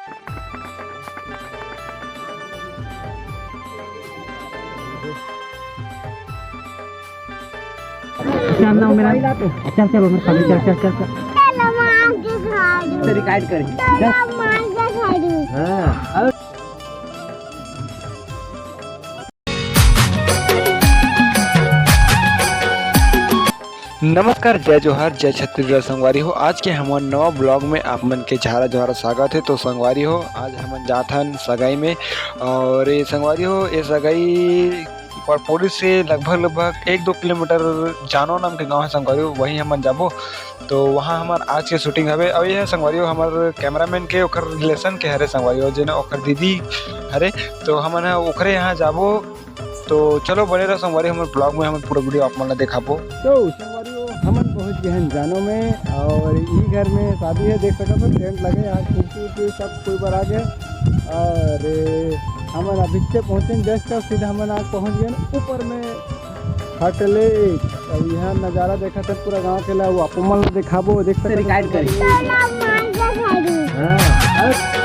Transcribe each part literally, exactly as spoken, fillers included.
चल ना, मेरा, चल, चल, उधर खा ले, चल, चल, चल, चल। चलो, मार के खा लूं। रिकॉर्ड कर। चलो, मार के खा लूं। हाँ। नमस्कार, जय जोहार, जय छत्तीसगढ़ संगवारी हो। आज के हमर नवा ब्लॉग में आप मन के झारा झारा स्वागत है। तो संगवारी हो, आज हमन जात हन सगाई में, और ये संगवारी हो, ये सगाई पर पुलिस से लगभग, लगभग एक दो किलोमीटर जानो नाम के गांव है संगवारी हो, वहीं हमन जाबो। तो वहाँ हमर आज के शूटिंग हवे। और ये है संगवारी हो, हमर कैमरामैन के ओकर रिलेशन के हरे संगवारी हो, जेन ओकर दीदी हरे। तो हमन ह ओकरे यहाँ जाबो। तो चलो बने रहो संगवारी, हमर ब्लॉग में हमन पूरा वीडियो आप मन ला दिखाबो। तो संगवारी हो, हमन पहुँच गए हैं जानो में, और ई घर में शादी है, देख सकत हो टेंट लगे, यहाँ खिड़की उड़की सब कोई बर आ गए। और हमन अभी से पहुँचे जस्ट, सीधा हमन आज पहुँच गए ऊपर में। हट ले, अब यहाँ नजारा देखत है पूरा गांव के ला, वो आप मन ला दिखाबो, देख सकत हो रिकॉर्ड करी। हाँ, अब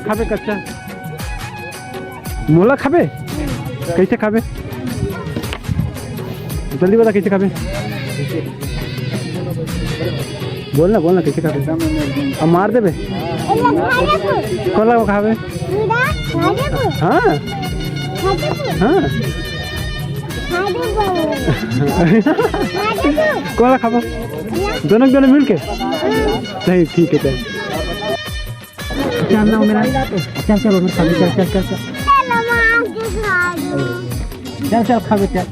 खाबे कच्चा? मोला खाबे? कैसे खाबे? जल्दी बता, कैसे खाबे? बोल ना, बोल ना, कैसे खाबे? अब मार देबे। कोन ला खाबे? हाँ। हाँ। कोन ला खाबो? दोनों के दोनों मिल के? सही, ठीक है, चल। चल ना, मेरा, चल, चल, उधर खा ले, चल, चल, चल, चल। चल, चल, खा ले, चल।